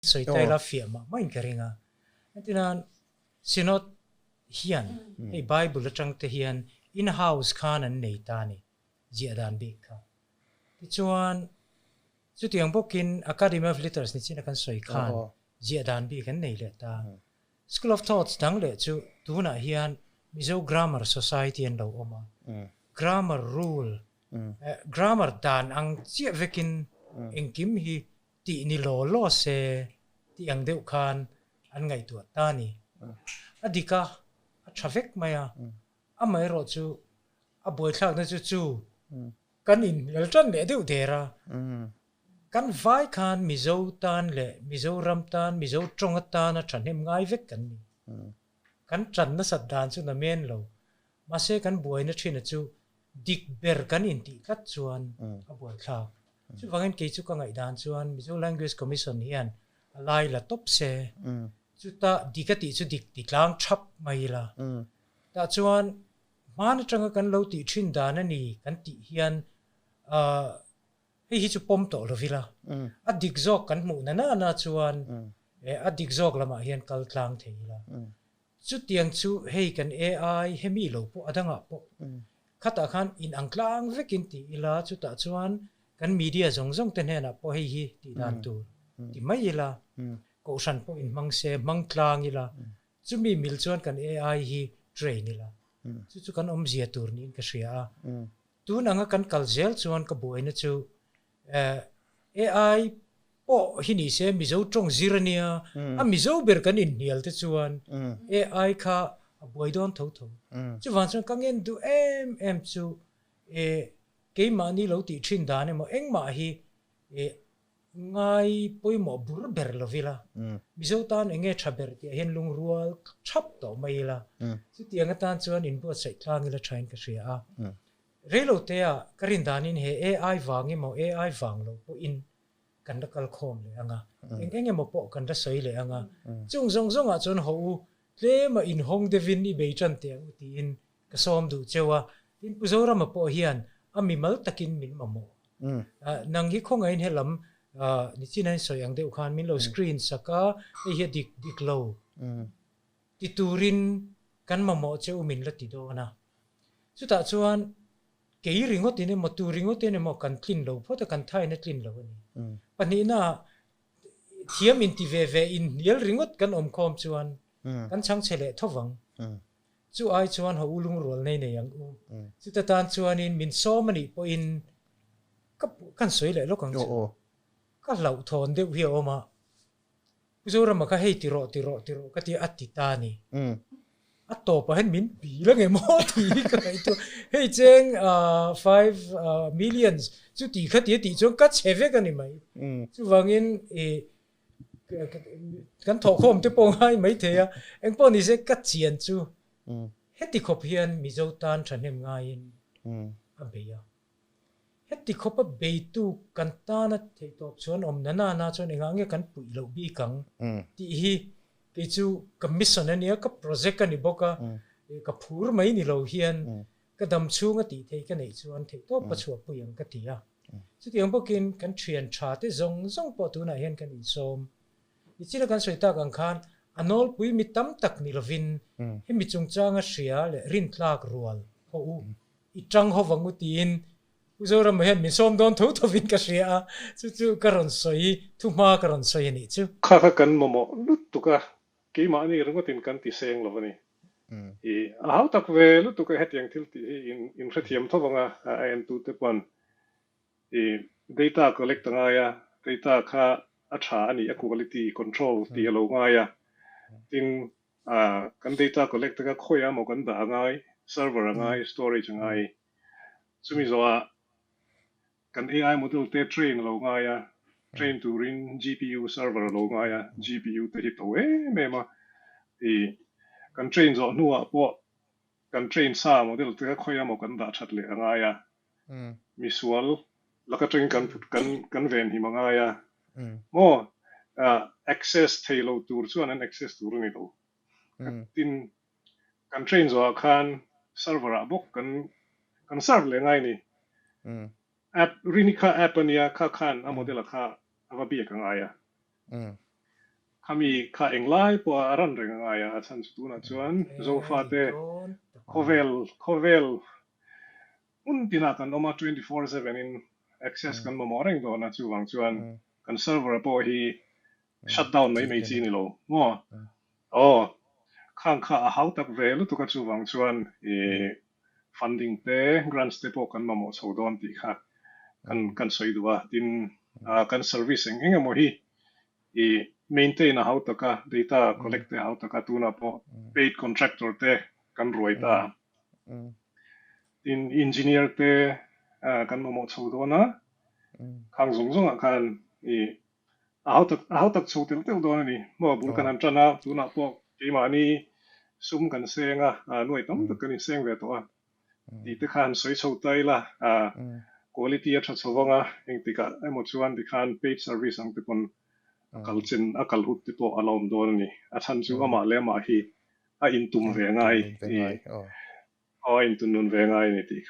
Sawi ta ila fiah mah mah in ka ring a. Entirnan Synod hian hei Bible atang te hian in house khan an nei ta a ni, ziah dan bik kha. Tichuan chutiang bawkin Academy of Letters ni chin a kan sawi khan ziah dan bik an nei leh ta. School of Thoughts dang leh chu tunah hian Mizo Grammar Society an lo awm a, Grammar rule, Grammar dan ang chiah vekin engkim hi tih ni law law se tih ang deuh khan an ngaihtuah ta a ni. A dik a, a tha vek mai a, amaherawh chu a buaithlakna chu chu kan inhnial tan leh deuh der a, kan vai khan Mizo tan leh Mizoram tan, Mizo tawng atana thahnem ngai vek kan ni. Kan tan nasat dan chu na men lo, Mahse kan buaina thina chu dik ber kan intih tlat chuan a buaithlak. Chuvangin kei chu ka ngaihdan chuan Mizo Language Commission hian a lai la tawp se, chuta dik a tih chu dik ti tlang thap mai ila. Tah chuan hman atanga kan lo tih thin dan a ni kan tih hian hei hi chu pawm tawh lo ila. A dik zawk kan hmuh na nana chuan a dik zawk lamah hian kal tlang thei ila. Chutiang chu hei kan AI hemi lo pawh a dangah pawh khatah khan in ang tlang vekin ti ila chutah chuan kan media zawng zawng te hnenah pawh hei hi tih dan tur ti mai ila kohhran pawh in hmang se hmang tlang ila chumi mil chuan kan AI hi train ila chu chu kan awmzia tur niin ka hria a tun anga kan kal zel chuan ka buaina chu AI pawh hi ni se Mizo tawng zir a nia, a Mizo ber kan inhnial te chuan AI kha a buai dawn tho tho. Chuvang chuan ka ngen duh em em chu keimahni lo tih thin dan emaw engmah hi ngai pawimawh bur ber lo ila, Mizo tan eng nge tha ber tih ah hian lungrual thap tawh mai ila, chutiang atan chuan inbuatsaih tlang ila thain ka hria a. Reilotea ka rin danin he AI vang emaw AI vang lo pawhin kan la kal khawm leh ang a, eng eng emaw pawh kan la sawi leh ang a, chung zawng zawngah chuan haw u, tlema inhawng deuhin i bei tan teh ang u tiin ka sawm duh cheu a, tin Pu Zorama pawh hian a mimal takin min mamawh. Nang hi khawngaihin helam nichin a insawi ang deuh khan min lo screen sak a, hei hi a dik dik lo ti turin kan mamawh che u min la ti dawn a. Chutah chuan kei ringawtin emaw tu ringawtin emaw kan tlin lo phawt a, kan thain a tlin lo a ni. Pahnihna thiam inti ve ve inhnial ringawt kan awm khawm chuan kan chhangchhe leh tho vang. Chu ai chuan ho u lungrual nei nei ang u. Chuta tan chuanin min sawm a nih pawhin ka kan sawi leh lawk ang chu. Ka hlauhthawn deuh hi a awm a. Pu Zorama kha hei ti rawh ti rawh ti rawh ka ti a ti ta a ni. A tawpah hian min bil ange maw tih hi ka ngaihtuah. Hei cheng 5 millions chu ti kha ti a tih chuan ka chhe vek a ni mai. Chuvangin kan thawhkhawm te pawh ngai mai thei a, engpawh ni se ka chian chu heti khawp hian Mizo tan thahnem ngaiin a bei a. Heti khawpa beitu kan tana theihtawp chuan awm na nana chuan engah nge kan puih loh bik ang tih hi kei chu ka mission a nia, ka project a ni bawk a, ka phur mai ni lo hian ka dam chhunga tih theih ka neih chuan theihtawp ka chhuahpui ang ka ti a. Chutiang bawkin kan thian tha te zawng zawng pawh tunah hian kan insawm. Nichina kan sawi tak ang khan a nawlpui mi tam tak ni lovin hemi chungchanga hria leh rintlak rual pawh u I tang ho vang u tiin Pu Zorama hian min sawm dawn tho thovin ka hria a, chu chu ka rawn sawi, thuhma ka rawn sawi a nih chu. Kha kha kan mamawh lutuk a, keimahni ringawtin kan ti seng lo a ni. I a hau tak ve lutuk a hetiang thil tih hi in inhrethiam tho vang a, a entute pawn i data collect a ngai a, data kha a tha a ni, a quality control tih a lo ngai a, tin Kan data collect te kha khawiah emaw kan dah a ngai, server a ngai, storage a ngai. Chumi zawhah kan AI model te train a lo ngai a, train turin GPU server a lo ngai a, GPU te hi to em em a. I kan train zawh hnuah pawh kan train sa model te kha khawiah emaw kan dah that leh a ngai a. Misual laka atangin kan kan kan venhim a ngai a. Maw access thei lo tur chuan an access tur a ni lo. Tin, kan train zawhah khan server ah bawk kan kan serve leh ngai a ni. App rini kha app a nia, kha khan a model a kha a va biak a ngai a. Khami kha englai pawh a ran reng angai a, a chhan chu tunah chuan Zofate khawvel khawvel hmun tinah kan awm a, 24/7 in access kan mamawh reng dawn a, chuvang chuan kan server pawh hi shut down mai mai chi ni lo maw? Aw, khang kha a hau tak ve lutuk a, chuvang chuan i funding te grants te pawh kan mamawh chho dawn tih kha kan kan sawi duh a, tin kan service eng eng emaw hi i maintain a hau tak a, data collect te a hau tak a, tunah pawh paid contractor te kan ruai ta a, tin engineer te kan mamawh chho dawn a, khang zawng zawngah khan i a hau tak a hau tak chho telh telh dawn a ni. Maw bul kan han tan a, tunah pawh keimahni sum kan seng a, nuai tam tak kan inseng ve tawh a. Tih te khan sawi chho ta ila, quality a tha chho vang a, engtikah emaw chuan tikhan paid service ang te pawn a kal chen a kal hut te pawh a la awm dawn a ni. A chhan chu amah leh amah hi a intum ve ngai, aw a intum nun ve ngai a ni tih kha ka.